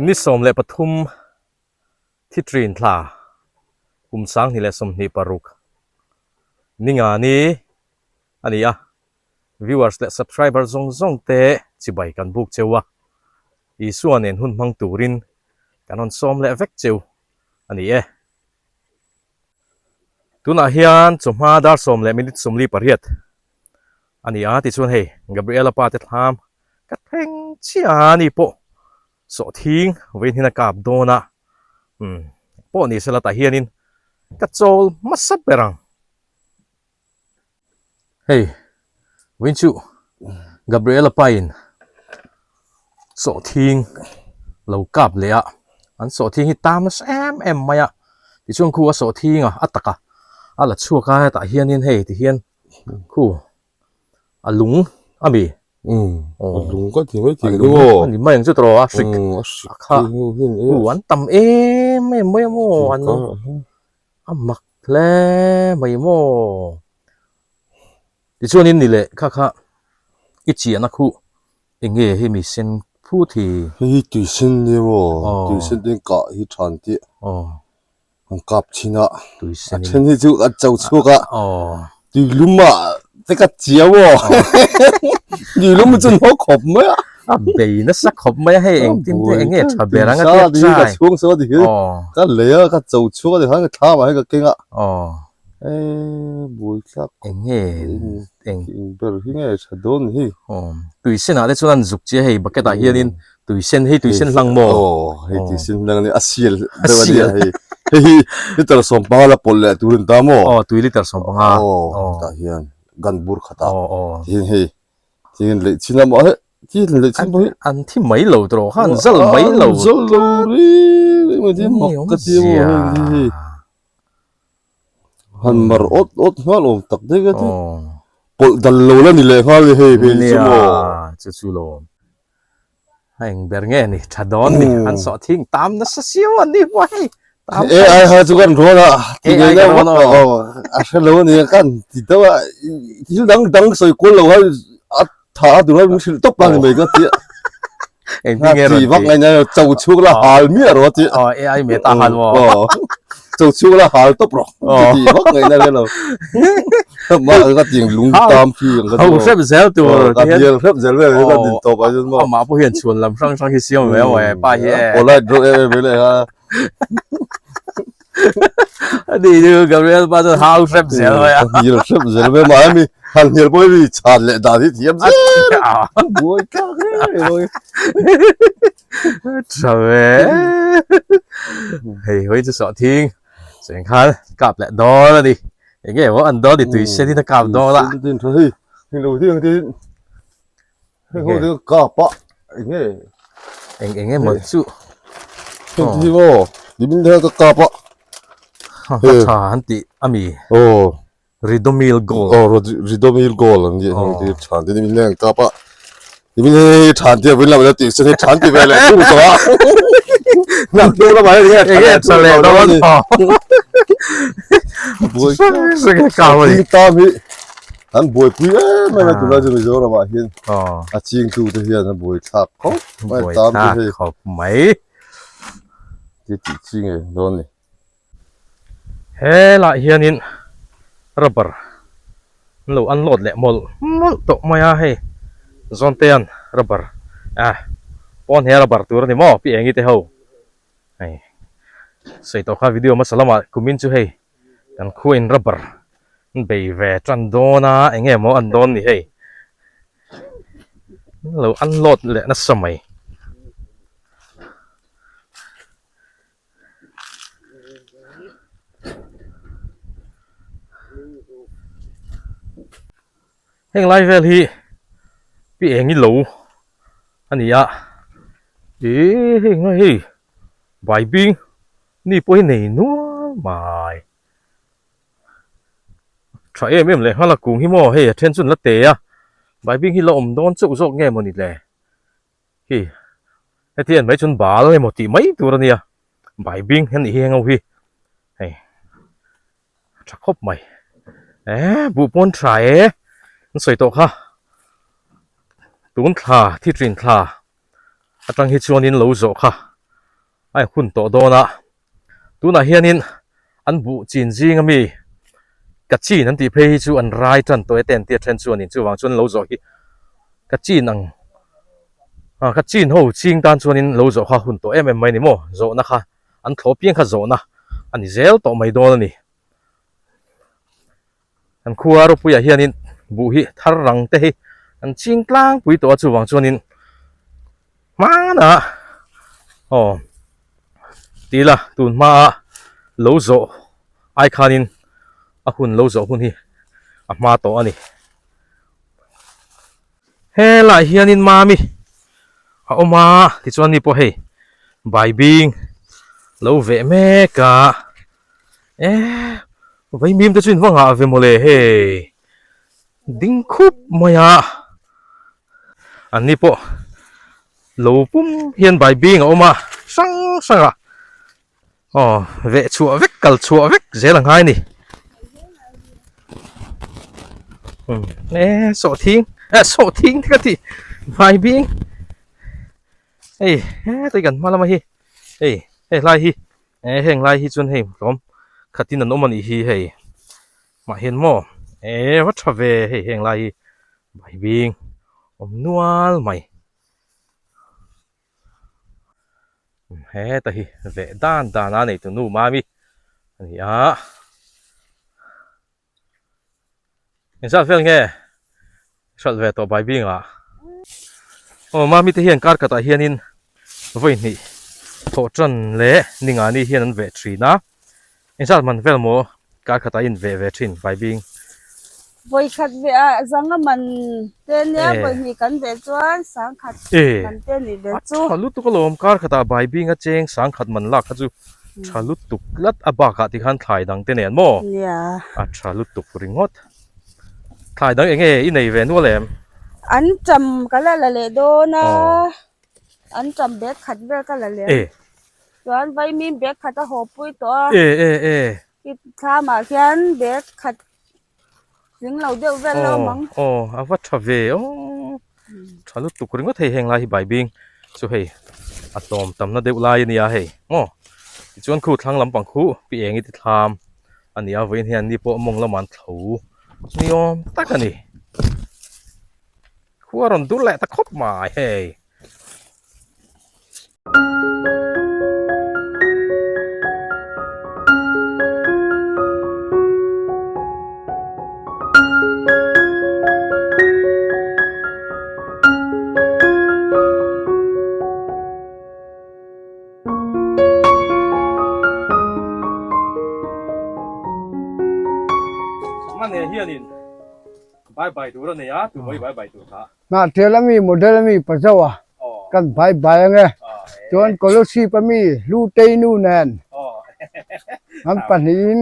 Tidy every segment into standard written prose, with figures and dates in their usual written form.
Ni 13 thi trin thla kum 2026 ninga ni a ni a, viewers leh subscriber zawng zawng te chibai kan buk cheu a, Isua nen hun hmang turin kan rawn sawm leh vek cheu a ni e. Tunah hian chawhma dar sawm leh minute 48 a ni a, tichuan hei Gabriela pa te thlam ka thleng chiah a ni pawh sawhthing vawiin hian a kap dawn a, umm pawh ni sela tah hianin ka chawl hmasa ber ang. Hei vawiin chu Gabriela pain sawhthing lo kap leh a, an sawhthing hi tam nasa em em mai a, tichuan khu a sawhthing a a taka a la chhuak a hetah hianin hei tihian khu a lung a mi a lung ka ti mai thei lo a ni mai ang chu tawh a hrik a kha khu an tam em em mai a maw an a mak hle mai maw tichuanin ni leh kha kha i chiahna khuh eng nge hei mi sen phut hi hei hi tui sen nia maw tui sen te kah hi than tih an kap thin a a then hi chu an cho chhuak a tui lum ah te ka chiau aw tui lum chu an haw khawp mai a a bei nasa khawp mai a hei engtin te eng nge tha ber ang a tia tui ka chhung saw ti hi ka lei a ka cho chhuak a ti khan ka thlam ah hian ka keng a e buai thlak eng nge eng ber hi nge tha dawn ni hi tui sen ah te chuan an zuk che hei bucket ah hianin tui sen hei tui sen hlang maw aw hei tui sen hlang ani a sial deuh a nia hei hei hi liter 15 la pawlh leh tur a ni ta maw aw tui liter 15 aw tah hian gun bur khat a tin hei tin leh chin a maw hei tin leh chin pawh hi an thi mai lo tawh kha an zal mai lo zal lo ri ri mai mak ka ti maw hei hi Han mar awt awt nghal awm tak daih ka ti. Pawlh dal lo la ni leh nghal ni hei hmel chu maw. Nia chu chu lo awm. A eng ber nge ni tha dawn ni an sawh thing tam nasa siau an ni pawh hei. AI ha chu kan rawn a ti ngei na vak a a hre lo a nia kan ti deuh a thil dang dang sawi kual lo khan a tha a tur a min hrilh tawp a ni mai ka ti a. Engtin nge rawn ti vak ngai na cho chhuk la hal miah rawh a ti. Aw AI me ta hal maw. Cho chhuk la hal tawp rawh ti vak ngai na hle lo. Ma ka ti lung tam phi ang ka ti. Ho hrep zel tur. Ka bial hrep zel vel ka din tawp a chuan maw. Amah pawh hian chhuan lam hrang hrang hi siam ve maw e pa hi e. Polite rawh em em mai ha. Ani chu Gabriel pa chuan hau hrep zel mai a. Hnial hrep zel mai mah ami han hnial pawh hi chhan leh dan hi thiam zel. Buai tlak reng reng. Tha ve. Hei hawi chu sawh thing. Cheng khan kap leh dawn a ni. Enge maw an dawn ni tui sen in a kap dawn a. Tui sen hei hei lo hi ang te Hei ho chu kap a eng nge eng eng emaw chu hei hi maw nimin hian ka kap a ha tha an tih ami aw ridomil gold aw ridomil gold an tih heng hi than te nimin hian kap a nimin hi than te vin lamah tih sen hi than ti ve leh thung tawh a nak hnung lamah hian eng nge tha leh dawn buai tam hi An buaipui em em a tunlai chu Mizoram ah hian a chingtu te hian a buai thlak khawp mai buai thlak khawp mai ti tih chi ngei dawn ni. Helaiah hianin rubber an lo unload leh mawlh mawlh tawh mai a hei Zawntea'n rubber ah pawn he rubber tur a ni maw pi engi te ho hei sawi tawh kha video hmasa lamah kumin chu hei Kan khuain rubber an bei ve tan dawn a eng nge maw an dawn ni hei an lo unload leh nasa mai. Heng lai vel hi pi eng i lo a ni a ih hei ngai hei baibing Ni pawh hi nei nual mai. Tha em em leh nghal a kung hi maw hei a then chu an la te a, baibing hi la awm dawn chauh zawk nge maw ni le? Hi heti en mai chuan bal emaw tih mai tur a nia, baibing hian nih hi heng ho hi hei a tha khawp mai. Eee buh pawn tha e an sawi tawh kha tun thla thi thin thla atang hi chuanin lo zawh kha. A hun tawh dawn a, tunah hianin an buh chin zing ami ka chin an tih phei hi chu an rai tan tawh e te an tia then chuanin chuvang chuan lo zawh hi ka chin ang ah ka chin ho ching tan chuanin lo zawh kha hun tawh em em mai ni maw zawhna kha an thlawh piang kha zawhna a ni zel tawh mai dawn a ni. Kan khua ropuiah hianin buh hi thar rang te hi an ching tlangpui tawh a chuvang chuanin hmanah aw tila tun hmaa lo zawh ai khanin a hun lo zawh hun hi a hma tawh a ni. Helaiah hianin mami a awm a tichuan ni pawh hei baibing lo veh mek a. Eh vaimim te chu in va nghah ve mawle hei ding khup mai a an ni pawh lo pum hian baibing a awm a hrang hrang a aw veh chhuah vek kal chhuah vek zel a ngai a ni eh sawhthing eh sawhthing te ka tih baibing hei hetlai kan hma lama hi hei hehlai hi. Eh heng lai hi chuan hei hlawm khatin an awm a nih hi hei mah hian maw eh va tha ve hei heng lai hi baibing awm nual mai heta hi veh dan dan a nei tu nu mami a ni a. Engzat vel nge hralh ve tawh Baibing ah? Aw mami te hian kar khatah hianin vawi hnih thawh tan leh ningani hian an veh thin a. Engzat man vel maw kar khatah in veh ve thin Baibing? Vawi khat veh ah zanga man te nia vawi hnih kan veh chuan sangkhat man te a nih ve chu. A tha lutuk alawm kar khatah Baibing a cheng sangkhat man lak kha chu. Tha lutuk tlat a bakah tikhan thlai dang te nen maw? Nia. A tha lutuk ringawt. Thlai dang eng nge i nei ve nual em? An tam ka la la leh dawn a, an tam bag khat vel ka la leh. Chuan vaimim bag khat a haw pui tawh a. E e e. I thlamah khian bag khat tling lo deuh vel lo mang. Aw a va tha ve aw tha lutuk ringawt hei heng lai hi baibing chu hei a tlawm tamna deuh lai a nia hei maw tichuan khu thlang lampang khu pi eng i ti thlam a ni a vawiin hian ni pawh mawng lamah an tho ni awm tak a ni khua rawn dur leh ta khawp mai hei. Mane hianin bye bye tur a nei a, tu mai bye bye tur kha. Hnahthel ami model ami pa zo a kan bye bye ange chuan Kolosip ami Hlutei nu nen an pahnihin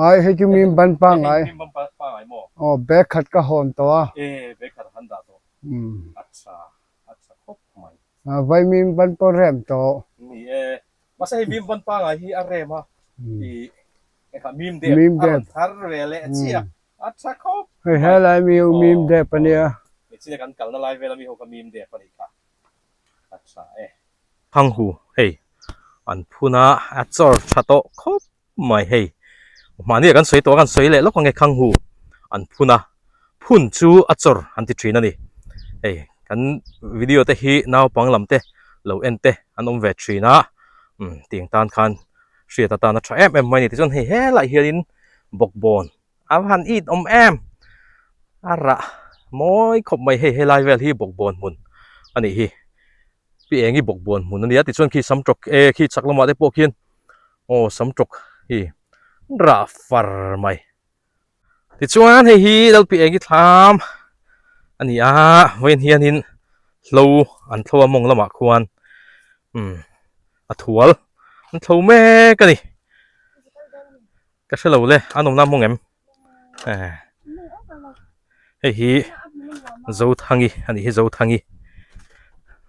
Ai hei chu mim ban pangngai aw bag khat ka hawn tawh a. A tha khawp mai. Vaimim ban pawh rem tawh. Ni e. Mahse hei mim ban pangai hi a rem a. I engkha mim dep a rawn thar ve leh chiah. A tha khawp mai. Hei helai mi ho mim dep a nia. Hei kan kalna lai vel a mi ho kha mim dep a nih kha. A tha e. Khanghu hei an phun a, a chawr tha tawh khawp mai hei mahni ah kan sawi tawh a kan sawi leh lawk ange khanghu an phun a phun chu a chawr an ti thin a ni hei kan video te hi naupang lam te lo en te an awm ve thin a umm tiang tan khan hriat atan a tha em em mai a ni tichuan hei helaiah hianin bawkbawn a va han it awm em a rah mawi khawp mai hei helai vel hi bawkbawn hmun a nih hi. Pi eng i bawk buan hmun a nia tichuan khi sam tawk e khi chak lamah te pawh khian aw sam tawk hi rah far mai tichuan hei hi Lalpi eng i thlam a ni a vawiin hianin hlo an thlo a mawng lamah khuan umm a thual an thlo mek a ni ka hre lo le an awmna mawng em. Hei hi Zothangi a nih hi Zothangi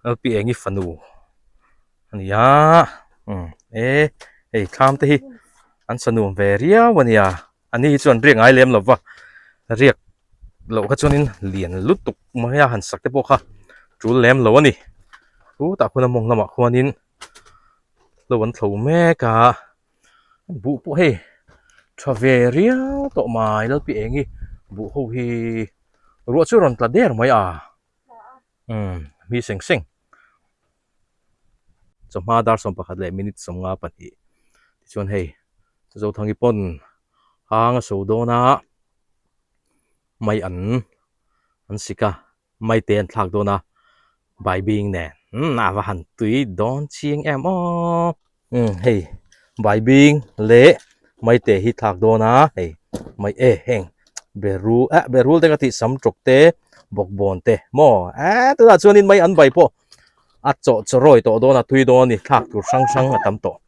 Lalpiengi fanu a ni a e. Hei thlam te hi an sa nuam ve riau a nia a ni hi chuan riak ngai lem lo va riak loh kha chuanin lian lutuk mai a han sak te pawh kha tul lem lo a ni chutah khuan a mawng lamah khuanin lo an thlo mek a buh pawh hei tha ve riau tawh mai lalpi eng hi buh ho hi ruah chu a rawn tla der mai a umm mi seng seng. Chawhma dar 11 leh minute 52 tichuan hei Zothangi pawn hang a so dawn a mai an an sik a mai te an thlak dawn a baibing nen umm a va han tui dawn chiang em aw umm hei baibing leh mai te hi thlak dawn a hei mai e heng berul eh berul te ka tih sam tawk te bawkbawn te maw eh tunah chuanin mai an bai pawh a chawh chaw rawi tawh dawn a tui dawn a ni thlak tur hrang hrang a tam tawh.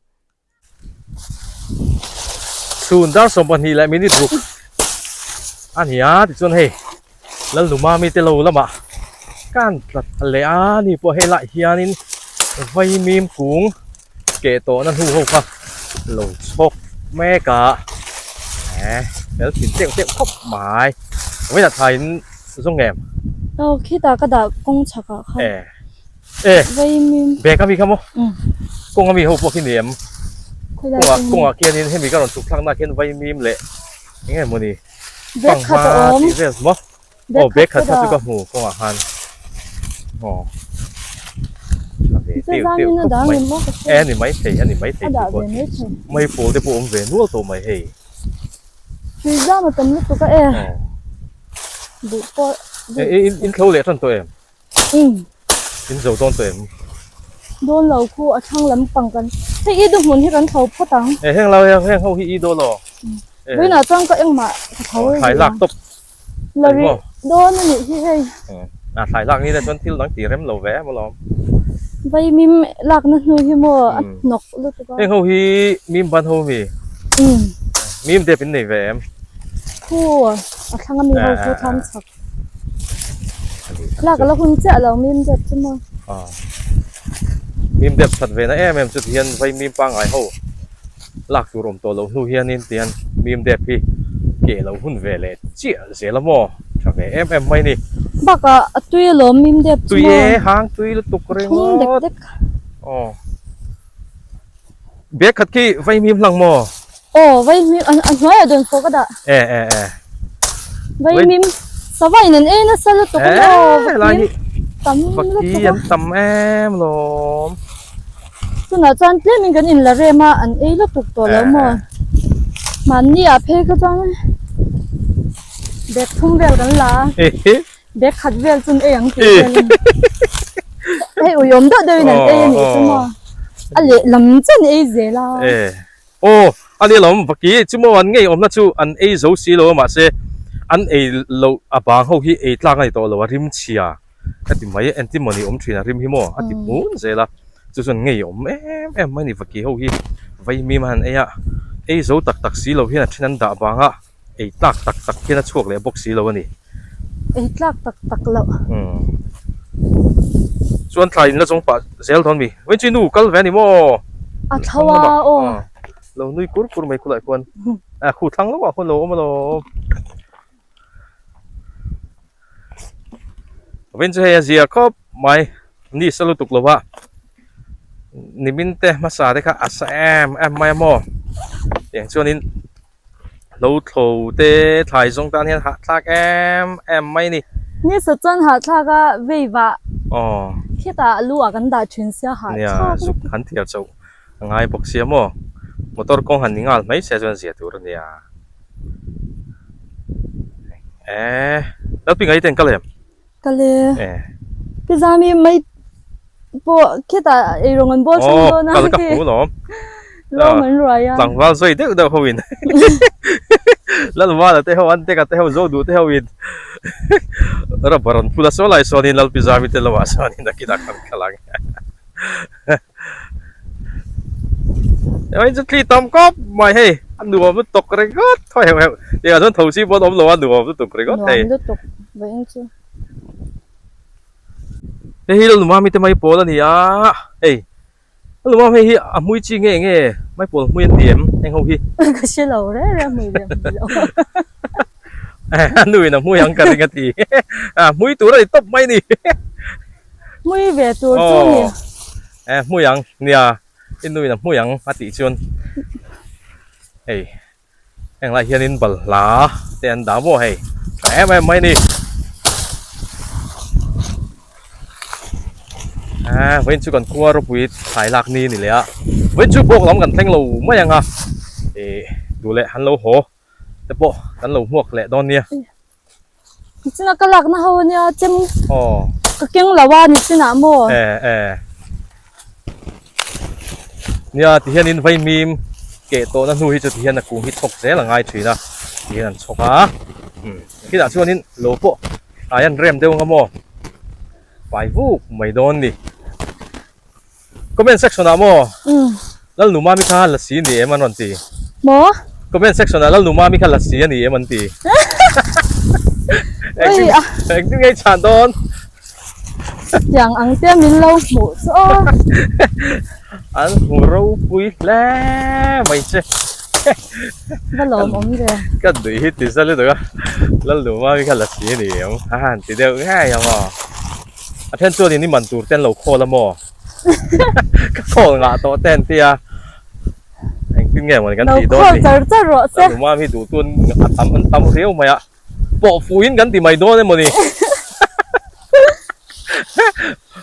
Chhun dar 12 leh minute ruk a ni a tichuan hei Lalnumami te lo lamah kan tla ta leh a ni pawh helaiah hianin vaimim kung keh tawhna hnu ho kha lo chhawk mek a eh fel thin teuh teuh khawp mai vawiin ah thlaiin zawng em? Aw khitah ka dah kawng chhakah khan. Eh. E bag ami kha maw kawng ami ho pawh khi ni em kawngah kawngah khianin hemi ka rawn chhuk thlak na khian vaimim leh eng nge mawni fanghma tih vel maw aw bag khat kha chu ka hmu kawngah khan aw teu teu khawp mai e a ni maithei a ni maithei chu pawh mai pawl te pawh awm ve nual tawh mai hei Tuizam a tam lutuk a e buh pawh in thlo leh tan tawh em. Umm. In zo dawn tawh em? Dawn lo khu a thlang lampang kan hei i duhmun hi kan tho phawt ang. E heng lo heng heng ho hi i dawn aw. Vawiinah chuan ka engmah ka tho rih Thlai lak tawp. La rih dawn a nih hi hei. A thlai lak ni le chuan thil dang ti rem lo ve em alawm. Vaimim lakna hnu hi maw a hnawk lutuk a. Heng ho hi mim ban ho mi? Umm. Mim dep in nei ve em? Khu a thlang ami ho khu thlam chak. Lak la hun chiah lo mim dep chu maw. Mim dep that ve na em em chu tihian vai mim pangngai ho lak tur awm tawh loh hnu hianin tihian mim dep hi ke lo hun ve leh chiah zel a maw tha ve em em mai ni. Bakah a tui alawm mim dep chu maw. Tui e hang tui lutuk ringawt. Thum dek dek. Aw. Bag khat khi vai mim hlang maw? Aw vai mim a hnuaiah dawn fawh ka dah. E e e. Vai mim sava in an ei nasa lutuk a maw? E helai hi tam lutuk a. Vaki an tam em lawm. Tunah chuan tlem in kan in la rem a an ei lutuk tawh lo maw? Mahni ah phei kha chuan bag thum vel kan la a. Bag khat vel chu an ei ang tih vel a ni. Hei uiawm deuh deuhin an ei a nih chu maw. A lehlam chu an ei zel a. E aw a ni alawm vaki chu maw an ngei awmna chu an ei zo si lo a mahse an ei loh a bang ho hi ei tlak a ni tawh lo a rim chhia ka ti mai engtin maw ni awm thin a rim hi maw a ti hmun zel a chu chuan ngei awm em em mai a ni vaki ho hi vaimim a han ei a ei zo tak tak si lo hian a then an dah vang a. Ei tlak tak tak hian a chhuak leh bawk si lo a ni. Ei tlak tak tak loh. Umm. Chuan thlai in la zawng pah zel dawn mi. Vawiin nu kal ve a ni maw? A tho a aw. Lo nui kur kur mai khulai khuan. A khu thlang lo ah khuan lo awm alawm. Vawiin chu hei a zia khawp mai. Ni sa lutuk lo a. Nimin te hmasa te kha a sa em em mai a maw. Tiang chuanin. Lo thlo te thlai zawng tan hian hahthlak em em mai a ni. Ni sa chuan hahthlak a vei vah. Aw. Khitah lu ah kan dah thin sia hahthlak. Nia zuk han thiar chauh a ngai bawk sia maw. Motor kawng han ni nghal mai se chuan zia tur a nia. Eh Lalpi ngai ten kal em? Kal e. Eh. Pi Zami mai pawh khitah eirawng an bawl hrang dawn a. Aw kal ka hmu lawm. Lawm an ruai a. Tlangval zawi deuh deuh ho in Lalvala te ho an teka te ho zo duh te ho in rubber an phul a saw lai sawn in Lalpi Zami te lamah sawn in a kinah khan kal ang. Eng chu thli tam kawp mai hei a nuam lutuk ringawt thaw heuh heuh tiang ah chuan tho chi pawn awm lo a nuam lutuk ringawt hei. Nuam lutuk vawiin chu. Hei hi Lalnumami te mai pawl a ni a hei Lalnumami hei hi a hmui chi nge nge. Maipawl hmui an ti em heng ho hi? Ka hre lo reng reng hmui leh hmui lo. A nu in a hmui ang ka ring a ti. A hmui tur a ni tawp mai ni. Hmui ve tur chu ni. Aw hmui ang nia i nu in a hmui ang a tih chuan hei heng lai hianin balhla te an dah maw hei tha em em mai ni. A vawiin chu kan khua ropui thlai lak ni a ni leh a vawiin chu bawk lam kan thleng lo mai ang a ih duh leh an lo haw te pawh kan lo hmuak leh dawn nia. Nichina ka lakna ho ania chem ka keng lo a nichinah maw? E e Nia tihianin vaimim keh tawhna hnu hi chu tihian a kung hi chhawk zel a ngai thin a tihian an chhawk a khitah chuanin lo pawh tlai an rem deuh ang a maw fai vuk mai dawn ni. Comment section ah maw? Lalnu Mami kha lasi ni em an rawn ti. Maw? Comment section ah Lalnu Mami kha lasi a ni em an ti. Ui a. Engtin nge i chhan dawn? Tiang ang te min lo hmuh chu aw. An hmu ropui hle mai che. Va lawm awm ve. Ka nui hi ti za lutuk a. Lalnu Mami kha lasi a ni em a han ti deuh ngei a maw. A then chuan in i man tur te an lo khawl a maw? Ka khawl ngah tawh te an ti a. Engtin nge mawni kan tih dawn ni. Lo khawl char char rawh se. Ka numam hi duh tun a tam an tam riau mai a. Pawh fuhin kan ti mai dawn emaw ni.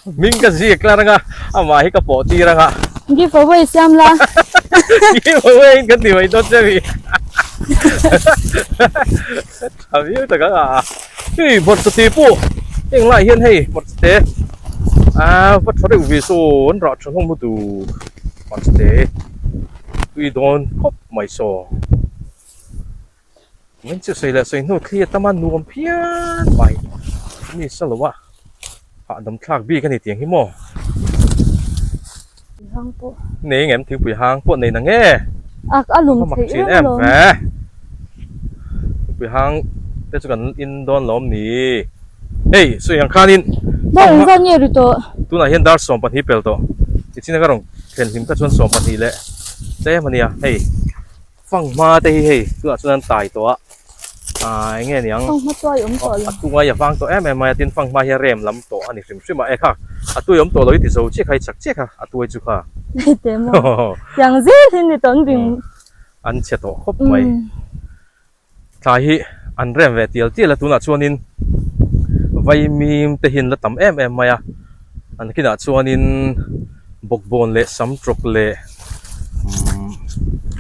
Hming ka ziak tlar anga amah hi ka pawh tir anga. Give away siam la. Give away in kan ti mai dawn che mi. Tha viau tak ang a. Hei hmarcha te pawh heng lai hian hei hmarcha te ah va tha deuh ve saw an rah tha hlawm lutuk hmarcha te tui dawn khawp mai saw min chu sawi leh sawi hnu thli a tam a nuam phian mai mi sa lo a hahdam thlak bik a ni tiang hi maw nei ang em thingpui hang pawh nei nang e a lum theih reng alawm thingpui hang te chu kan in dawn lawm ni hei sawi ang khanin dar engzat nge ri tawh tunah hian dar 12 pel tawh tichhin a ka rawn thlen hlim kha chuan 12 leh tlem ania hei. Fanghma te hi hei tunah chuan an tai tawh a, aaa eng nge niang Fanghma tuai awm tawh lo. A tuai a vang tawh em em mai a, tin fanghma hi a rem lam tawh a ni hrim hrim a, e kha a tuai awm tawh lo i ti zo chiah kha i chak chiah kha a tuai chu kha. Hei te maw tiang zel hi ni tawn bing. An chhe tawh khawp mai. Thlai hi an rem ve tial tial a, tunah chuanin vaimim te hi an la tam em em mai a, an kinah chuanin bawkbawn leh sam trawk leh umm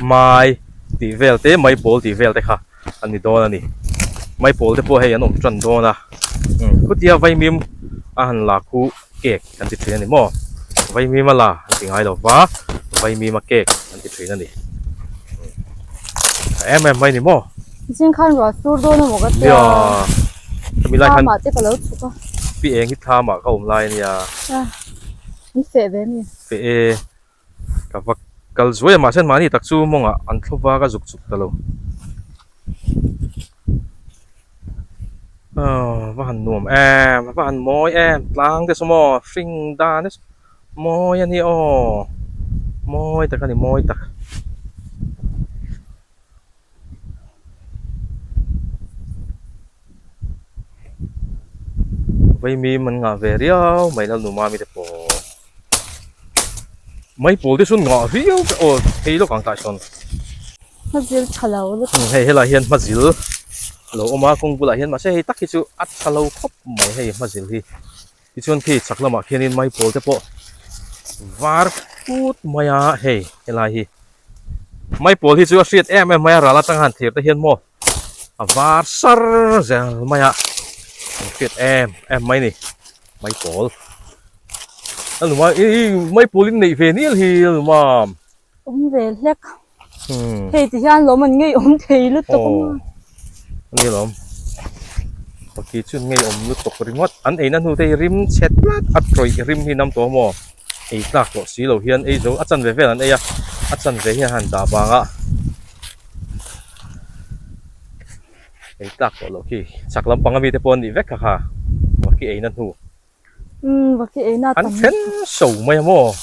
mai tih vel te maipawl tih vel te kha a ni dawn a ni maipawl te pawh hei an awm tan dawn a umm khutia vaimim a han la khu cake an ti thin a ni maw vaimim a la an ti ngai lo va vaimim a cake an ti thin a ni em em mai ni maw zing khan ruah sur dawn emaw ka tia chumi lai khan thlamah te ka lo chhuk a pi eng hi thlamah ka awm lai ania an feh ve mi feh e Ka va kal zuai a mahse mahni tak chu mawngah an thlu va ka zuk chuk ta lo. Aw va han nuam em va han mawi em tlang te saw maw hring dan te saw mawi a ni aw mawi tak a ni mawi tak. Vaimim an ngah ve riau mai lal numa mite pawh maipawl te chu an ngah viau te aw phei lawk ang tah sawn hmazil tha lo lutuk hei helai hian hmazil a lo awm a kawng bulah hian mahse hei tak hi chu a tha lo khawp mai hei hmazil hi tichuan khi chhak lamah khianin maipawl te pawh var put mai a hei helai hi maipawl hi chu a hriat em em mai a ral atang han thlir te hian maw a var sar zel mai a an hriat em em mai ni maipawl a luma i maipawl in neih ve nial hi a luma awm ve hlek hei ti hian lawm an ngei awm thei lutuk a maw ani lawm paki chu ngei awm lutuk ringawt an eina hnu te hi rim chhe tlat a tawih rim hi nam tawh maw ei tlak tawh si lo hian ei zo a chanve vel an ei a a chanve hian han dah vang a. Ei tlak tawh loh khi chhak lampang ami te pawh an nih vek kha kha vaki eina hnu. Umm vaki eina tam. An then so mai a maw.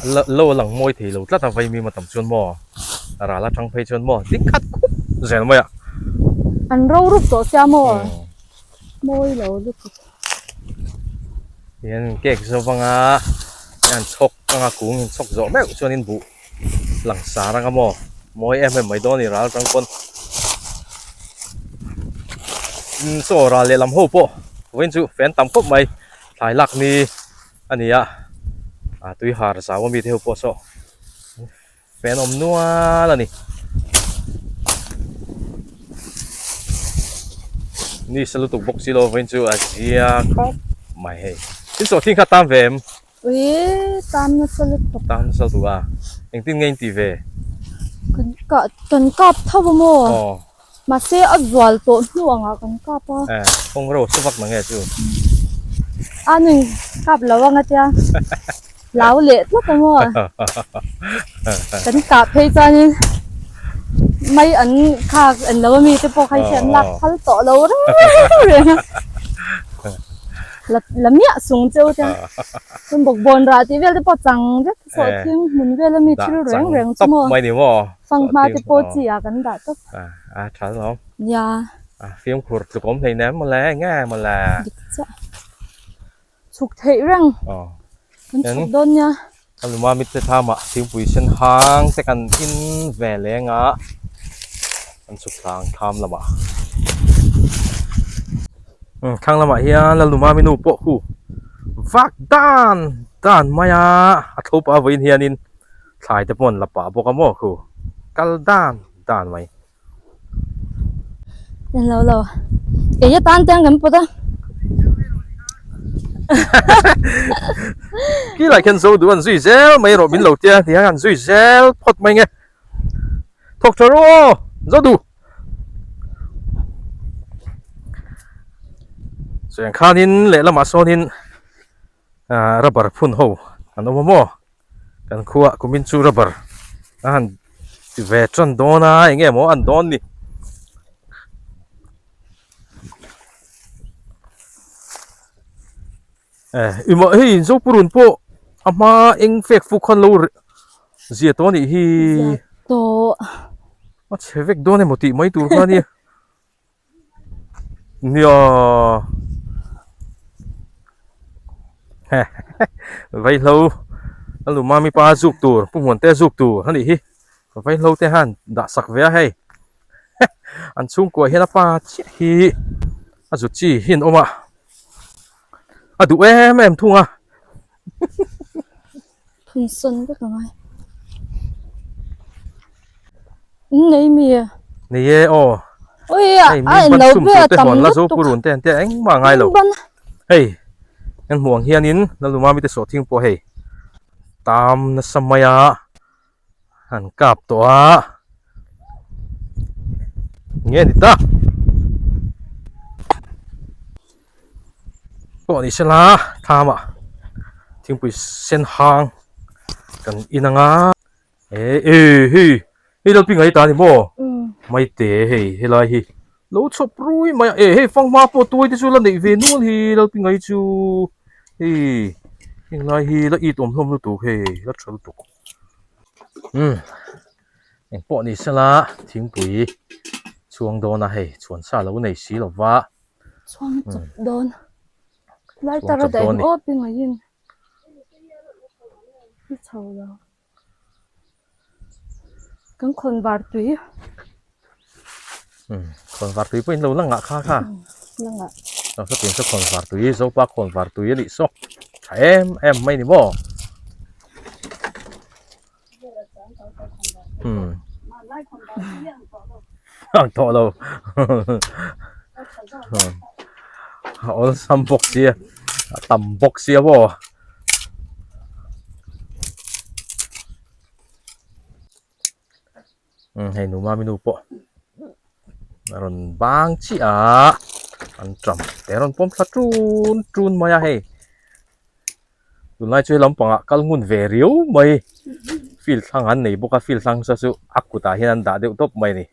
Lo a lang mawi thei lo tlat a vaimim a tam chuan maw ral atang phei chuan maw ding khat khup zel mai a. An ro rup tawh sia maw mawi lo lutuk. Hian cake zo vanga hian chhawk anga kung in chhawk zawh meuh chuan in buh lang sar anga maw mawi em em mai dawn a ni ral atang pawn. Chaw ral lehlam ho pawh vawiin chu fan tam khawp mai thlai lak ni. A ni a, a tui har zau ami te ho pawh saw fan awm nual a ni. Ni sa lutuk bawk si lo vawiin chu a zia khawp mai hei. Tin sawh thing kha tam ve em? Ui tam nasa lutuk. Tam nasa lutuk a, engtin nge in ti ve? Kan kah kan kap tho a maw? Aw. Mahse a zual tawh hnu angah kan kap a. Eh, kawng ro chu vak mange chu. A nui kap lo anga tia. Hlau leh tlat a maw. Kan kah phei chuanin mai an khak en lo ami te pawh kha hi an lak phal tawh lo reng reng a. La la miah sung cheu te. Chuan bawkbawn rah tih vel te pawh chang vek sawhthing hmun vel ami thil reng reng chu maw. Fanghma te pawh chi ah kan dah tawp. A tha lo. Nia. A fimkhur tluk awm hlei nem mawle nge mawle. Dik chiah. Chhuk theih reng. Aw. Kan chhuk dawn nia. Ka luma mit te thamah thingpui sen hang te kan in ve leng a. Kan chhuk tlang tham lamah. Thlang lamah hian Lalnuma minu pawh khu vak dan dan mai a. A tho pah vawiin hianin Thlai te pawh an la pah bawk a maw khu kal dan dan mai. En lo lo ei atan te ang kan pawt a. Khi lai khian zo duh an zui zel mai rawh min lo tia ti hian an zui zel phawt mai nge. Thawk tha rawh aw zo duh. Chuan khanin lehlamah sawnin Ahh rubber phun ho an awm a maw kan khuaah kumin chu rubber a han ti ve tan dawn a eng nge maw an dawn ni eh ih hei zopurun pawh a hma eng fek fuk khan lo zia tawh a nih hi zia tawh a chhe vek dawn emaw tih mai tur kha a nia. Nia Vaihlo a lu mami pa zuk tur pu hmuan te zuk tur a nih hi vaihlo te han dah sak ve a hei an chhungkua hian a pa chiah hi a zut chi hi an awm a a duh em em thung a. Phun sawn vek ang ai. In nei mi e. Nei e aw. Ui a a en lo ve a tam lutuk. Purun te an tia engmah ngai lo. Hei kan hmuh ang hianin Lalnumami te sawhthing pawh hei tam nasa mai a an kap tawh a. Nge ni ta. Pawh ni sela thlamah thingpui sen hang kan in ang a eh eh hei hei lo pingai ta a ni maw maite hei helai hi lo chhawp rui mai a eh hei fanghma pawh tuai te chu la neih ve nual hi lo pingai chu hei henglai hi la it awm hlawm lutuk hei la tha lutuk umm engpawh ni sela thingpui chhuang dawn a hei chhuan sa lo nei si lova. Chhuang chawp dawn. Lai tar a daih awp i ngaihin. I chho lo. Kan khawn var tui. Khawn var tui pawhin lo la ngah kha kha. La ngah. Lo sa tin sa khawn var tui, Zopa khawn var tui a nih saw. Tha em em mai ni maw. Ang tawh lo. A awlsam bawk sia, a tam bawk sia maw. Hei nu mami nu pawh a rawn bang chiah a, an ṭam te a rawn pawm thla ṭun ṭun mai a hei. Tunlai chu he lampangah kal ngun ve riau mai field thlang an nei bawk a field thlang saw chu a kutah hian an dah deuh tawp mai a ni.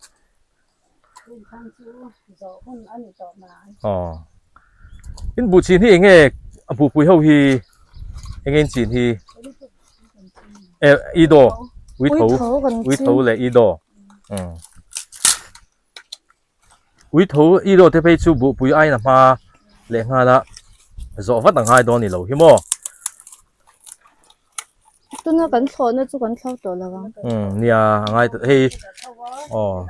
Aw in buh chin hi eng nge a buhpui ho hi eng nge in chin hi? E ido ui tho ui tho leh ido ui tho ido te phei chu buhpui aiin a hma leh nghal a zawh vat a ngai dawn ni lo hi maw. Tuna kan thlawhna chu kan thlo tawh lo ang. Nia a ngai tawh hei aw.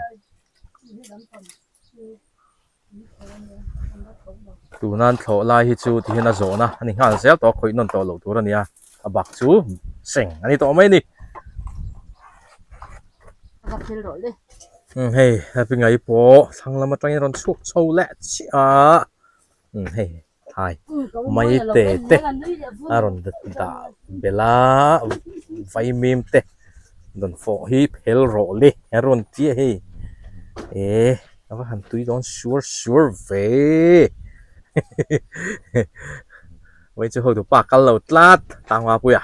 Tuna an thlawh lai hi chu tihian a zawhna a ni nghal zel tawh a khawih nawn tawh loh tur a ni a a bak chu seng a ni tawh mai a ni. Hei happy ngai pawh thlang lam atangin a rawn chhuak chho leh chiah a hei thlai mai te te a rawn dah belh a vaimim te rawn fawh hi phel rawh le a rawn ti a hei eh a va han tui dawn suar suar ve vawi chu hotu pa kal lo tlat tangva puia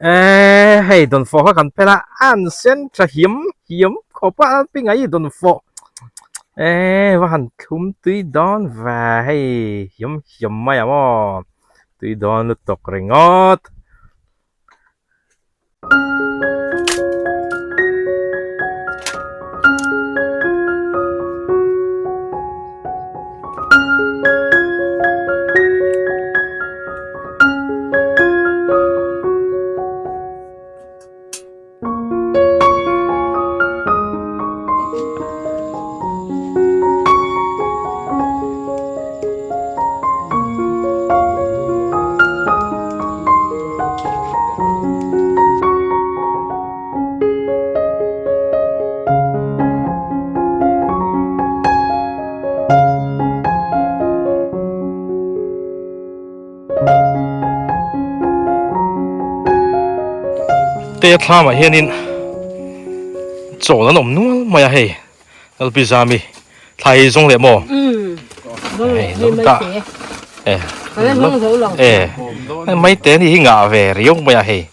eh hei dawnfawh kha kan phel a an sen tha hiam hiam khawp a an pinga i dawnfawh eh va han thlum tui dawn ve hei hiam hiam mai ang aw tui dawn lutuk ringawt. Te thlamah hianin chawl an awm nual mai a hei Lalpi Zami thla hi zawng leh maw hei lo dah e e mai te ni hi ngah ve riau mai a hei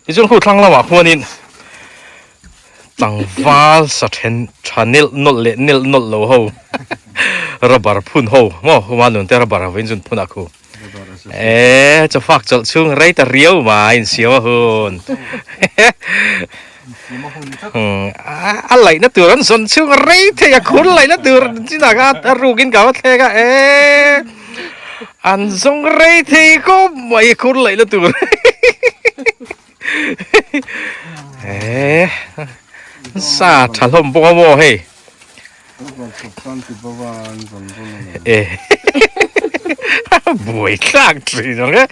tichuan khu thlang lamah khuanin tlangval sa then tha nelh nawlh leh nelh nawlh lo ho rubber phun ho maw huma nun te rubber ho in zun phun ah khu e chawfak chawlh chhung rei ta riau mai insiam a hun a laihna tur an zawn chhung rei thei a khur laihna tur chinah kha a rukin ka va thlek a e an zawng rei thei khawp mai khur laihna tur. Sa tha hlawm bawk a maw hei. E buai thlak thin ang e.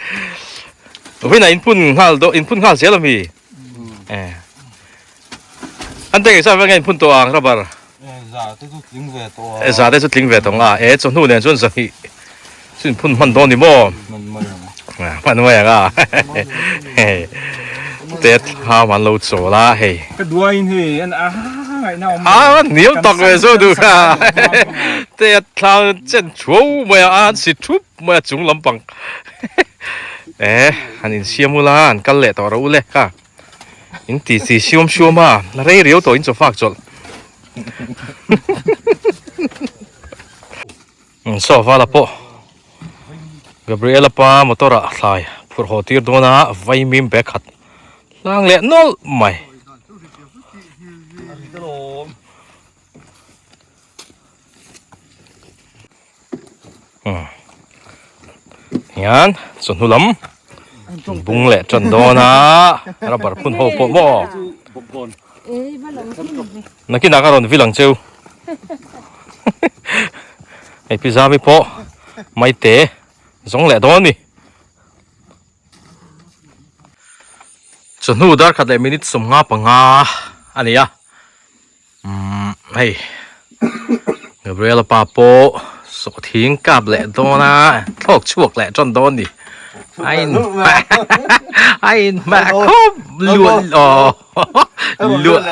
Vawiinah in phun nghal daw in phun nghal zel ami. E an te sa veng in phun tawh ang rubber. Za te chu tling ve tawh a. Za te chu tling ve tawh ang a. E chawhnu nen chuan zahnih chu in phun hman dawn ni maw? Hman mai ang. Hman mai ang a. Te thlam an lo chawl a hei. Ka duaiin hei an a ngaihna awm. A niam tak ve chu duh kha. Te thlam chen thuau mai a an si thup mai a chung lampang. E han insiam ula an kal leh tawh rawh u le kha. In ti chi siam siam a rei riau tawh in chaw fak chawlh saw vala pawh Gabriela pa motor ah thlai phurh haw tir dawn a vaimim bag khat hlang leh nawlh mai. Hian chawhnu lam bung leh tan dawn a rubber phun ho pawh maw nakinah ka rawn vil ang cheu hei pi zami pawh maite zawng leh dawn a ni chawhnu dar khat leh minute 55 a ni a. Umm hei Gabriela pa pawh sawhthing kap leh dawn a thlawk chhuak leh tan dawn ni a in a in hmeh khawp luah aw luah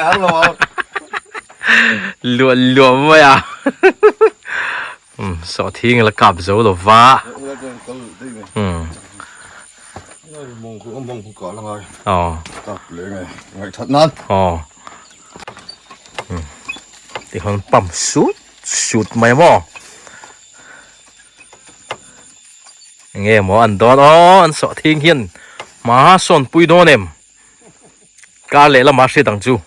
luah luah mai a umm sawhthing la kap zo lo va umm aw aw. Tikhan pump sut sut mai maw. Enge maw an dawn aw an sawh thing hian hma sawn pui dawn em? Kar leh lama hriat ang chu.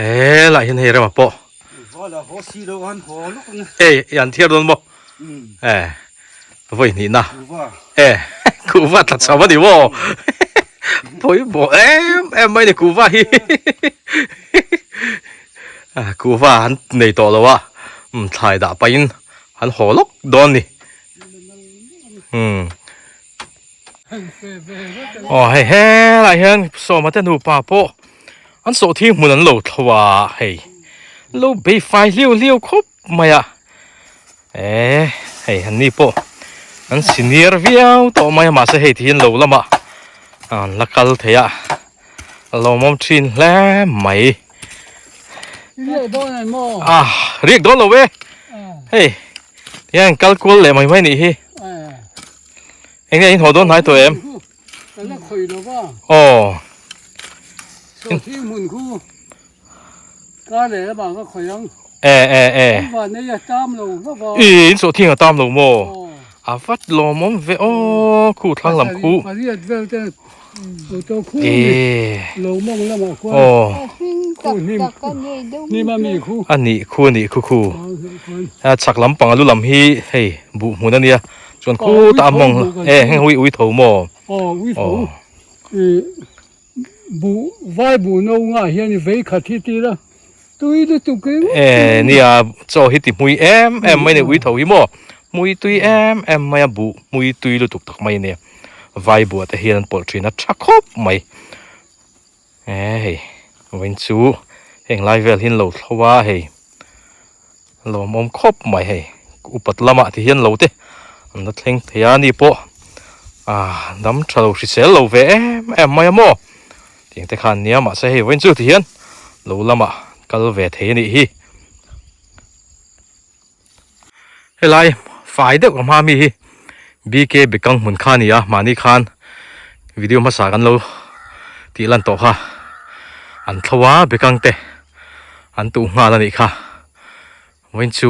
He lah hian hei rema pawh hei i an thiar dawn maw e vawi hnih na e kuhva tla chho a ni maw pawimawh em em mai ni kuhva hi kuhva an nei tawh lo a thlai dah pahin an haw lawk dawn ni umm. Aw hei helaiah hian sawma te nupa pawh an sawhthing hmun an lo thlo a hei lo bei fai hliau hliau khawp mai a eh hei an ni pawh an senior viau tawh mai a mahse hei ti hian lo lamah an la kal thei a a lawmawm thin hle mai ah riak dawn lo e hei tihian kal kual leh mai mai nih hi. Eng nge in haw dawn hnai tawh em? Ka la khawih lo va. Aw. Sawhthing hmun khu ka leh lamah ka khawih ang. E e e. An van nei a tam lo hlauh va. I in sawhthing a tam lo maw? A vat lawmawm ve aw khu thlang lam khu. Pariat vel te auto khu lo mawng lamah khuan. Aw. Khu hnim hnim a mi khu. A nih khu a nih khu khu. A chhak lampang a lu lam hi hei buh hmun a nia. Chuan khutah a mawng e heng ui ui tho maw? Aw ui tho i buh vai buh no ngah hian i vei khat hi tir a tui lutuk ringawt E nia chaw hi ti hmui em em mai a ni ui tho hi maw hmui tui em em mai a buh hmui tui lutuk tak mai a nia vai buh ah te hian an pawlh thin a tha khawp mai e hei vawiin chu heng lai vel hi an lo thlo a hei. Lawmawm khawp mai hei upat lamah ti hian lo te an la thleng thei a ni pawh ah dam tha lo hrisel lo ve em em mai a maw tiang te khan nia mahse hei vawiin chu ti hian lo lamah kal ve thei a nih hi helai fai deuh ka hma mi hi BK bekang hmun kha a ni a mahni khan video hmasa kan lo tih lan tawh kha an thlo a bekang te. An tuh nghal a nih kha vawiin chu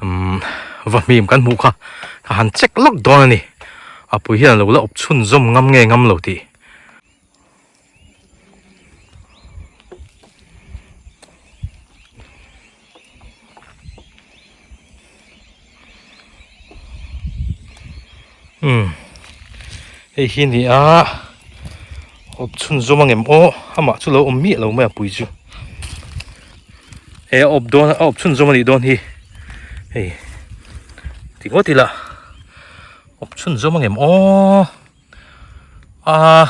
umm va hmim kan hmuh kha ka han check lawk dawn a ni a pui hian a lo la awp chhunzawm ngam nge ngam lo tih. Umm hei hi ni a awp chhunzawm ang em aw amah chu lo awm miah lo mai a pui chu he a awp dawn a awp chhunzawm a nih dawn hi hei ti ngawt ila awp chhunzawm ang em aw ah.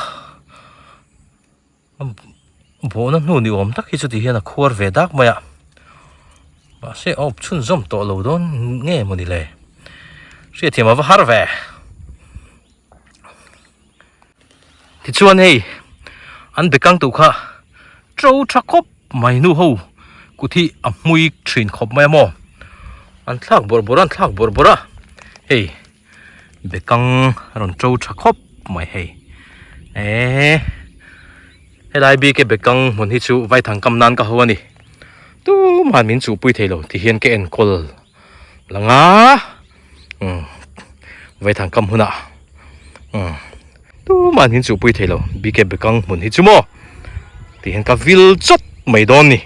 Bawhna hnu ni awm tak hi chuti hian a khuar ve dak mai a mahse a awp chhunzawm tawh lo dawn nge maw ni le hriatthiam a va har ve tichuan hei an bekang tuh kha to tha khawp mai nu ho kut hi a hmui thin khawp mai a maw an thlak bawrh bawrh a an thlak bawrh bawrh a hei. Bekang a rawn to tha khawp mai hei eee helai bik e bekang hmun hi chu vaithang kam nan ka ho a ni tumah min chuhpui thei lo ti hian ka enkawl lang a umm vaithang kam hunah. Umm tumah an inchuhpui thei lo BK Bekang hmun hi chu maw tih hian ka vil chawt mai dawn ni.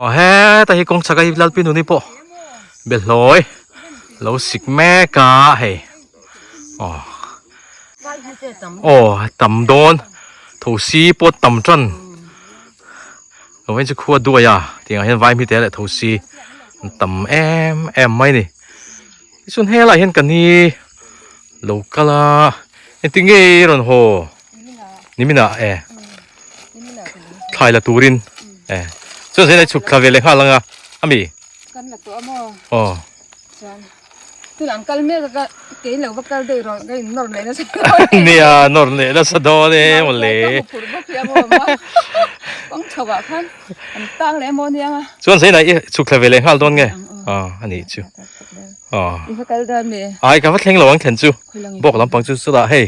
Aw heta hi kawng chhaka hi Lalpinuni pawh behlawi lo sik mek a hei aw aw tam dawn thosi pawh tam tan lo en chu khua duai a tiangah hian vai hmite leh thosi an tam em em mai a ni tichuan helaiah hian ka ni lo kal a engtin nge i rawn haw niminah e thlai la turin e chuan zela i chhuk thla ve leh nghal ang a ami kan la tawh a maw aw chuan tun an kal mek a ka kei lo va kal daih rawh ka in nawr leh nasa nia nawr leh nasa dawn e mawle ka hmu phur bawk hi a maw ma kawng chho ah khan an tang leh maw nia chuan zela i chhuk thla ve leh nghal dawn nge aw ani chu aw i va kal dawn mi ai ka va thleng lo ang thlen chu bawk lampang chu chutah hei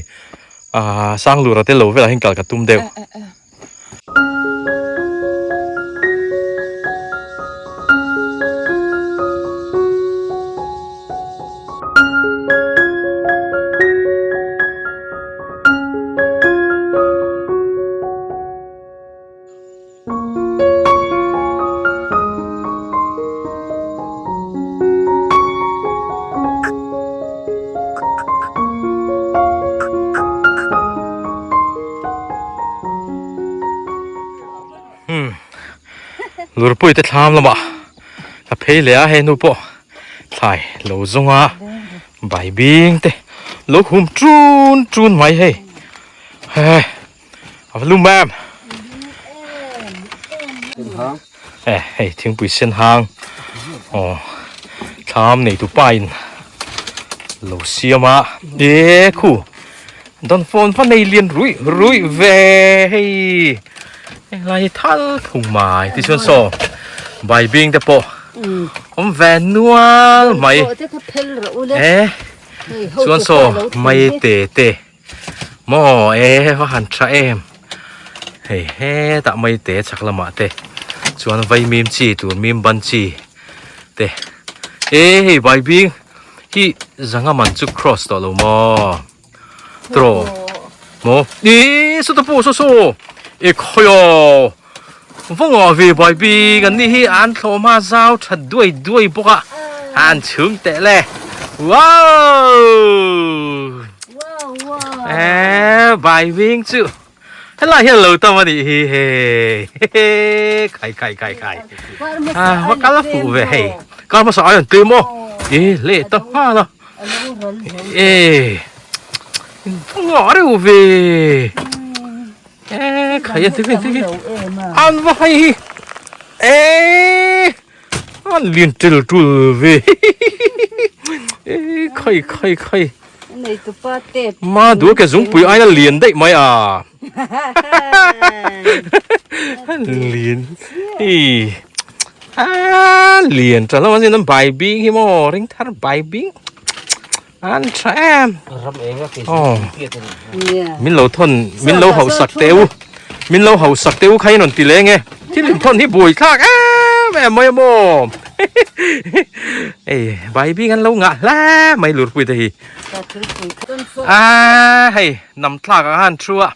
Aaa Sanglura te lo velah hian kal ka tum deuh. Lurpui te thlam lamah ka phei leh a hei nu pawh thlai lo zawng a bai bing te lo hum ṭun ṭun mai hei he. A va lum em? E hei thingpui sen hang aw thlam nei tu pa in lo siam a e khu dawn phone va nei lian ruih ruih ve hei englai hi thal thung mai tichuan saw bai bing te pawh awm ve nual mai e chuan saw mai te te. Maw e va han tha em hei hetah mai te chhak lamah te chuan vaimim chi tur mim ban chi te e hei baibing hi zanga man chu cross tawh lo maw tawh maw e sawta pawh saw saw e khawi aw vawnga ve baibing an ni hi an thlawh hma zau tha duai duai bawk a an chhung teh le wow. Eee bai wing chu helai hian lo tam a nih hi hei khai khai khai khai a va kal a fuh ve hei kar hmasa ai an tui maw e leh ta nghal a e ngah reuh ve e khai a ti ve ti ve an va hei hi e An lian tel tul ve e khai khai khai Nei tu pa te Ma du ke zungpui aina lian daih mai a An lian i a lian tha lo an bai bing hi maw ring thar bai bing an tha em ram eng a ke min lo thon min lo hauh sak teu min lo hauh sak teu kha in rawn ti leng e thil in thawn hi buai thlak em em mai a maw ei bai bing an lo ngah hle mai lurpui te hi a hei nam thlak ah khan thu a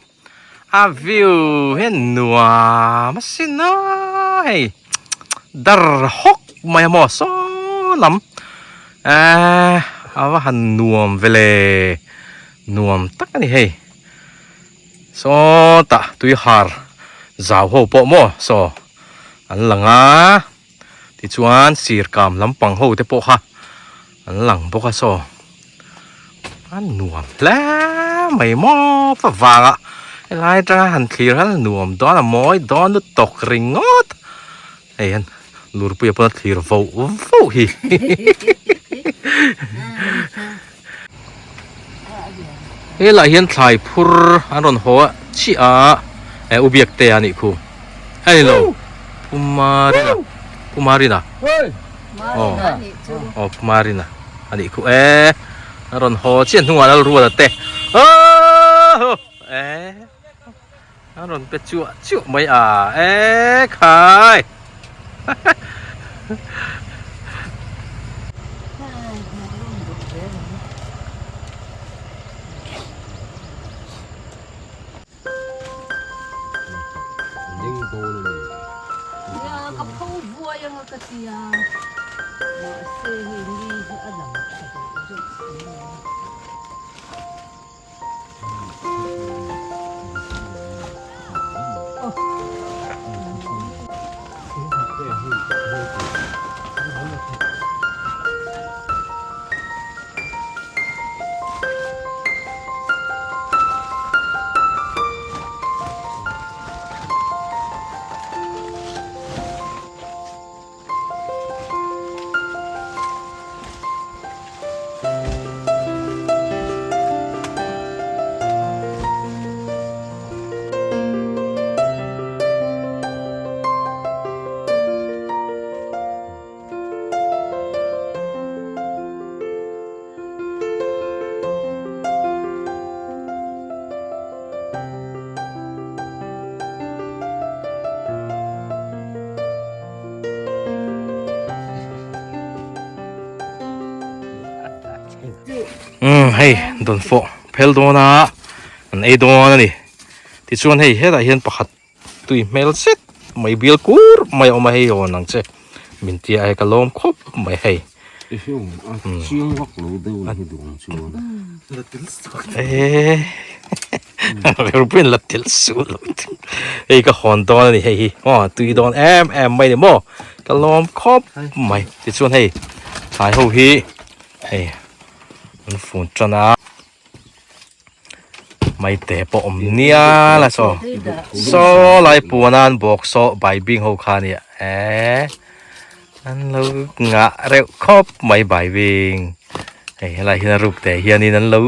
a view hian nuam a sin a hei dar hawk mai a maw saw lam eee a va han nuam vele nuam tak a ni hei sawtah tui har zau ho pawh maw saw an lang a tichuan sir kam lampang ho te pawh kha an lang bawk a saw a nuam hle mai maw va vang a helai atanga han thlir hian a nuam dawn a mawi dawn lutuk ringawt hei hian lurpuia pawn a thlir voh voh hi helaiah hian thlai phur an rawn haw a chiah a eh u biak te a nih khu hei lo Pumarina Pumarina aw aw Pumarina a nih khu e a rawn haw chiah hnungah Lalruala te aww e a rawn pe chuah chuah mai a e khai. dawn a ni. Nia ka pho vuai anga ka tia mahse hei ni hi a lang tha deuh deuh si lo a. Umm hei dawnfawh phel dawn a an ei dawn a ni tichuan hei hetah hian pakhat tui hmel zet mai bial kur mai a awm a hei hawn ang che min tia a ka lawm khawp mai hei. Reuben la tel suh lo hei ka hawn dawn a ni hei hi aw tui dawn em em mai ni maw ka lawm khawp mai tichuan hei thlai ho hi hei an fun tan a maite pawh awm nial a saw saw lai puan a an bawk saw baibing ho kha a nia eee. An lo ngah reuh khawp mai baibing hei helai hian a ruk te hianin an lo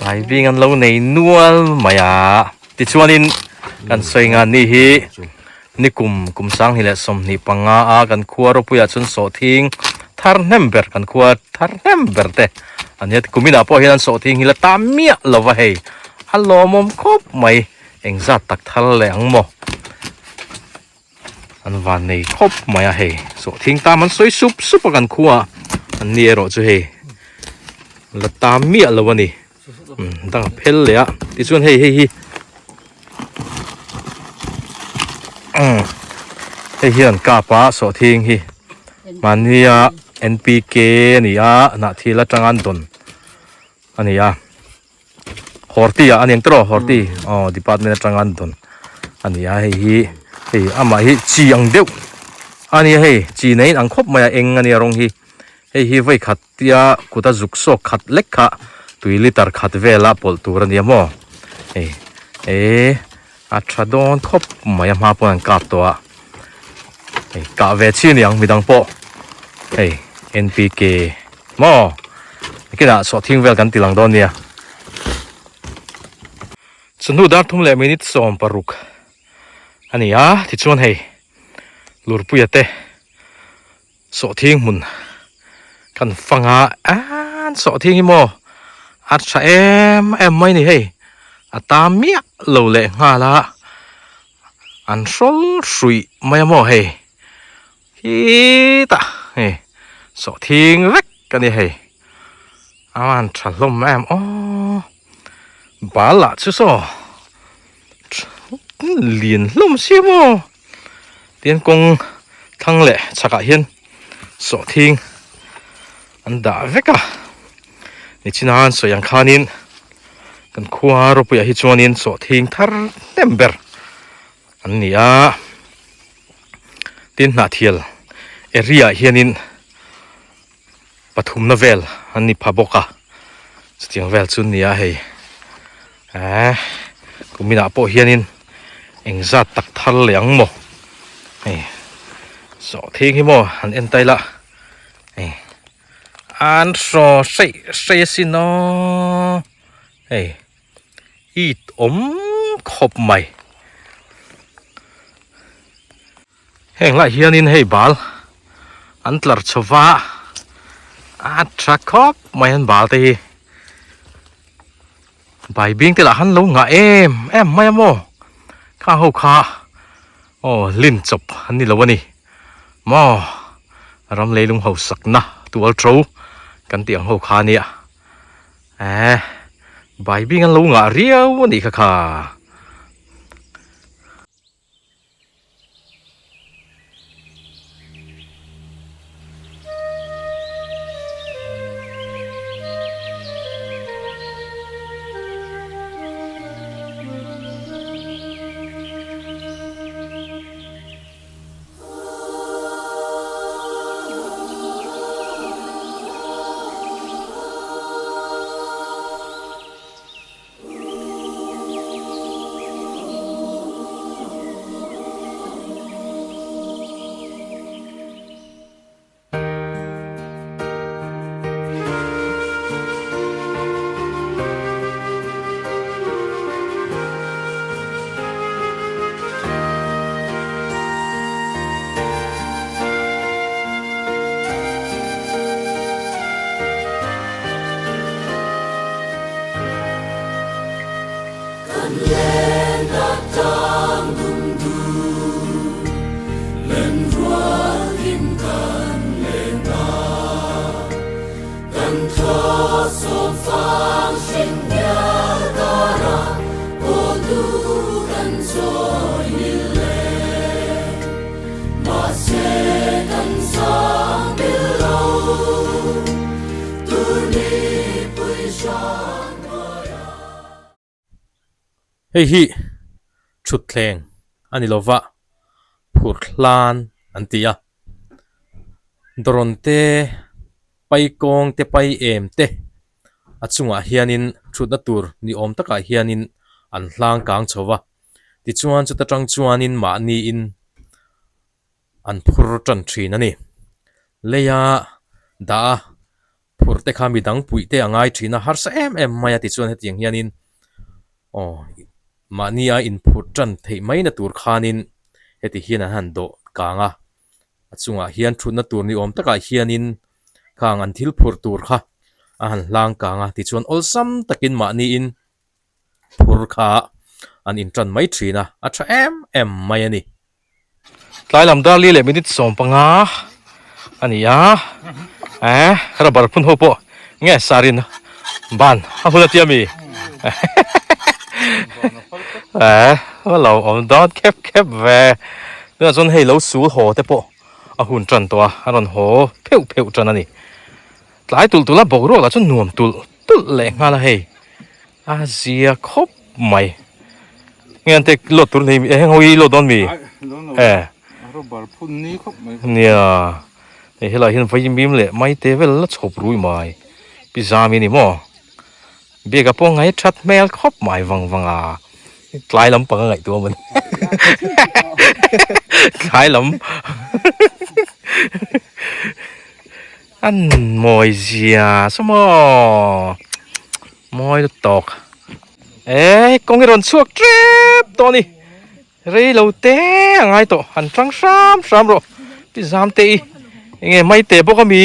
baibing an lo nei nual mai a tichuanin kan sawi ngan ni hi nikum kum sanghnih leh 25 a kan khua rawpuiah chuan sawhthing thar hnem ber kan khua thar hnem ber te ania kuminah pawh hian an sawhthing hi la tam miah lova hei a lawmawm khawp mai engzat tak thar leh ang maw. An van nei khawp mai a hei sawhthing tam an sawi sup sup a kan khua an ni erawh chu hei la tam miah lo a ni dang a phel leh a tichuan hei hei hi hei hian kap a sawhthing hi mahnia N_P_K a ni a hnahthil atanga an dawn a ni a. Horti ah a ni ang tawh Horti aw department atanga an dawn a ni a hei hi hei amah hi chi ang deuh a nia hei chi nei ang khawp mai a eng a nia rawng hi hei hi vawi khat tia kut a zuk sawk khat lek kha tui liter khat vela pawlh tur a nia maw hei eh a tha dawn khawp mai a hma pawn an kap tawh a hei kah ve chi a ni ang midang pawh hei N_P_K maw nakinah sawhthing vel kan ti lang dawn nia chawhnu dar thum leh minute 16 a ni a tichuan hei lurpuia te Sawhthing hmun kan fang a an sawhthing hi maw a tha em em mai ni hei a tam miah lo leh nghal a an hrawl hruih mai a maw hei khitah hei sawhthing vek a ni hei a han tha hlawm em aw bal lah chu saw lian hlawm sia maw. Tin kawng thlang leh chhakah hian sawhthing an dah vek a nichina an sawi ang khanin kan khua rawpuiah hi chuanin sawhthing thar hnem ber an ni a tin hnahthial area ah hianin pathumna vel an ni pha bawk a chutiang vel chu nia hei eh kuminah pawh hianin engzat tak thar leh ang maw hei sawhthing hi maw han en ta ila hei an hraw hreih hreih asin aw hei it awm khawp mai. Heng lah hianin hei bal an tlar chho va a tha khawp mai an bal te hi baibing te lah han lo ngah em em mai a maw kha ho kha aw lin chawp an ni lo a ni maw ram leilung hausakna tual tho kan tih ang ho kha a nia eh baibing an lo ngah riau a nih kha kha. Hei hi thutthleng a ni lova phur hlan an ti a dawrawn te pai kawng te pai em te a chungah hianin thutna tur ni awm takah hianin an hlang kang chho va tichuan chuta tang chuanin mahniin an phur tan thin a ni leia dah a phur te kha midang puih te a ngai thin a harsa em em mai a tichuan hetiang hianin aw mahni a inphurh tan theih mai na tur khanin heti hian an han dawh kang a a chungah hian thutna tur ni awm takah hianin khang an thil phurh tur kha a han hlang kang a tichuan awlsam takin mahniin phur kha an intan mai thin a a tha em em mai a ni. Tlai lam dar li leh minute 15 a ni a eh rubber phun ho pawh nge sarin ban a hun a tia mi eh a lo awm dawn khep khep ve tunah chuan hei lo sul haw te pawh a hun tan tawh a a rawn haw pheuh pheuh tan a ni. Tlai tulh tulh a boruak lah chu nuam tulh tulh leh nghal a hei a zia khawp mai nge an te load tur nei heng ho hi load dawn mi e nia hei helai hian vaimim leh maite vel la chhawp rui mai pi zam hi ni maw biak a pawh ngai that hmel khawp mai vang vang a tlai lampang a ngaihtuah a mawni tlai lam. An mawi zia saw maw mawi lut tawk eh kawng hi rawn chhuak tep tawh a ni rei lo te a ngai tawh han tang hram hram rawh pi zam te i enge mai te bawk a mi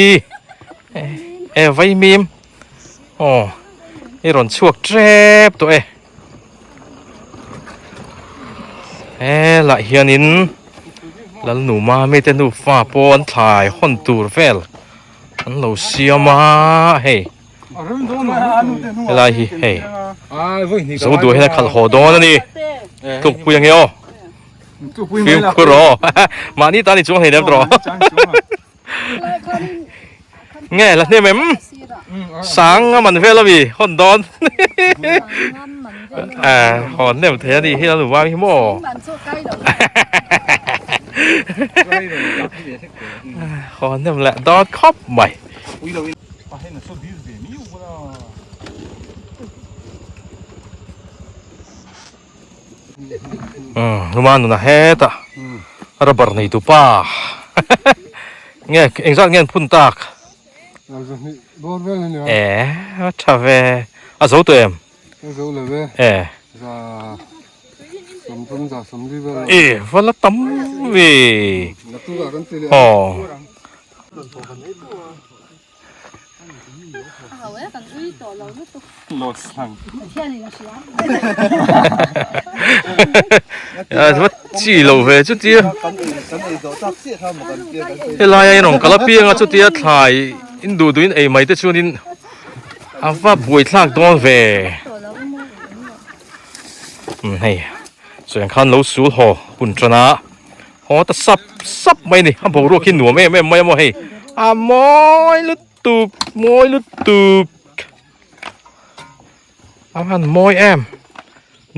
eh vaimim aw i rawn chhuak tep tawh e helaiah hianin Lalnu Mami te nufa pawh an thlai hawn tur vel an lo siam a hei helai hi hei zo duh hian a khalh haw dawn a ni tlukpui ange aw fimkhur aw mahni tan i chuang hlei nem tawh Nge la hnem em? Sang a man vel a mi hawn dawn. Eh hawn hnem thei a ni hi a lu vang hi maw. Hawn hnem leh dawn khawp mai. Luma nuna hetah rubber nei tu pa nge engzat nge an phun tak e a tha ve a zo tawh em e e va la tam ve aw. Chi lo ve chutia helai a rawn kal apiang a chutia thlai in duh duh in ei mai te chuan in a va buai thlak dawn ve hei chuan khan lo sul haw hun tan a. Haw ta sap sap mai a ni a boruak hi nuam em em mai a maw hei a mawi lutuk mawi lutuk a han mawi em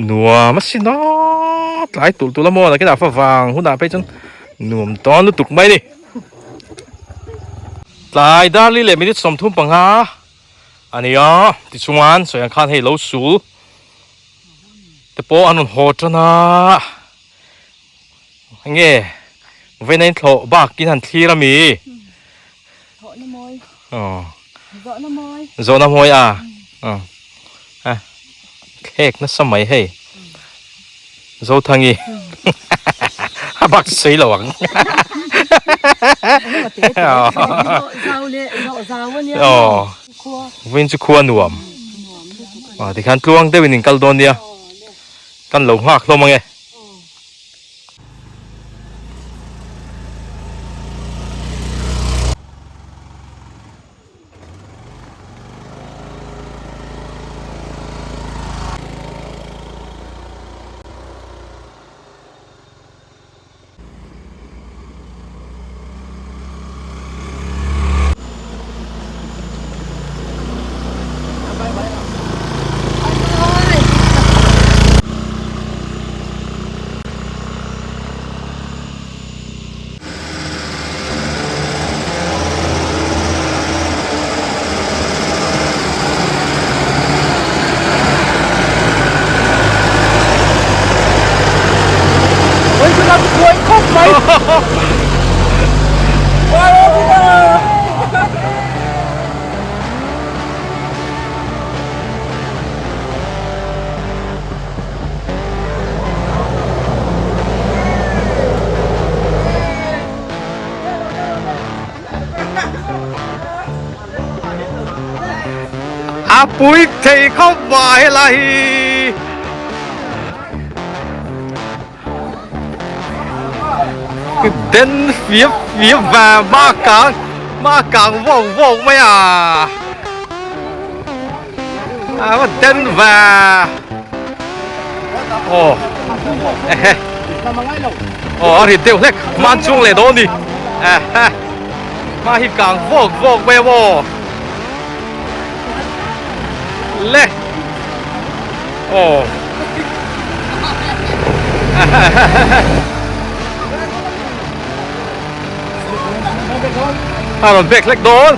nuam a sin aw tlai tulh tulh a maw nakinah fa vang hunah phei chuan nuam dawn lutuk mai a ni tlai dar li leh minute 35 a ni a tichuan sawi ang khan hei lo sul te pawh an rawn haw tan a. Nge vawiin a inthlawh bak in han thlir a mi? Thawhna mawi. Aw. Zawhna mawi. Zawhna mawi a. Aw. A thlek nasa mai hei. Zothangi. A bak sawi lo ang. Zau leh zawh zau a nia. Aw. Vawiin chu khua nuam. Aw tikhan tluang deuhin in kal dawn nia. Kan lo nghak hlawm ange. Kan buai khawp mai. A pui thei khawp mai helai hi. Den fiap fiap và ma kang ma kang vawk vawk mai à à ma den và ồ ồ a rit deuh hlek man chung leh dawn ni ma hi kang vawk vawk mai a maw le aw a rawn bek hlek dawn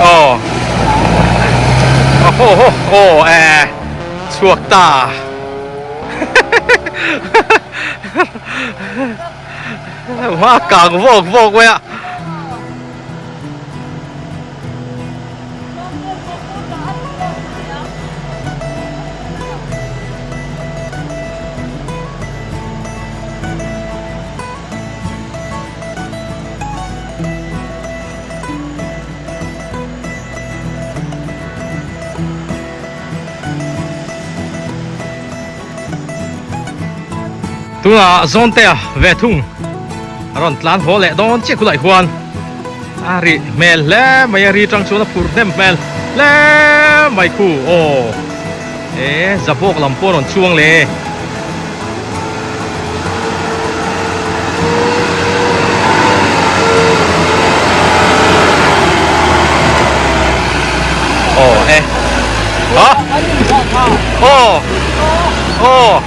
aw aw ho aw e chhuak ta Hma kang vawk vawk mai a. Tunah Zawntea ve thung a rawn tlan haw leh dawn chiah khulai huan a rih hmel hle mai a ri tang chuan a phur hnem hmel hle mai khu aw e zabawk lam pawh a rawn chuang le. Aw e ha aw aw.